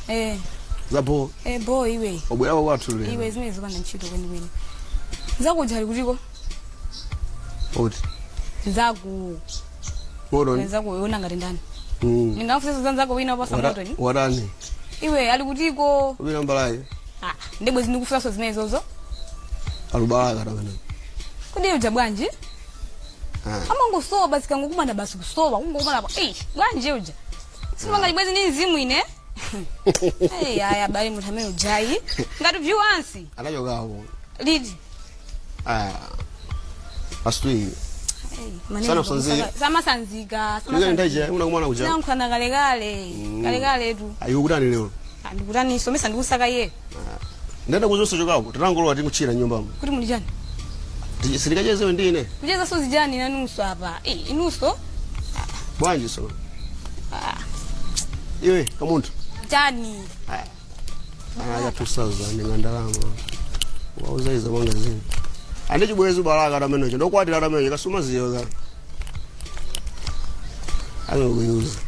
Eh, Zapo. Eh, bo iwe. Wabwerako kwathu lero. Iwe zimene zopanda ntchito kwenikweni. Nzako ali kutiko? Oti. Nzaku. Morton. Nzako uona ngati ndani? Ndingafunse za nzako wina wapasa Morton. Watani. Iwe ali kutiko? Ubira mbalayi. Ah, ndibwe zindikufunsanso zimenezozo. Alubalaka tamene. Kodi uja bwanji? Ah. Amangosowa basi kangokumana basi kusowa, kungokumana pa. Eh, bwanji uja? Sipanga chibwezi ndi mzimu ine. Eh, aya bali munthu amene ujayi. Ngati view once. Anachokapo. Liti. Ah. Last week. Eh, Sana kusanzika. Samasanzika. Sasa ndaje unakumana kuja. Tinankhwana kalekale. Kalekale tu. Ayo kutani lero. Ndikutani somesa ndikusaka iye. Ndenda kuzonso chokapo. Tinangolowa tikuchira nyumbamo. Kuti muli chani? Sindikachezewe ndine. Kucheza so zijani nanunso apa. Eh, inunso. Bwanji so. Ah, Iwe kamunthu. chani. Aya 2000 ngandalama. Wauza izo mwanga zini. Ande chibwezu balaka tamene ndokwatira tamene kasuma ziyo ka. Ayo kuyuza.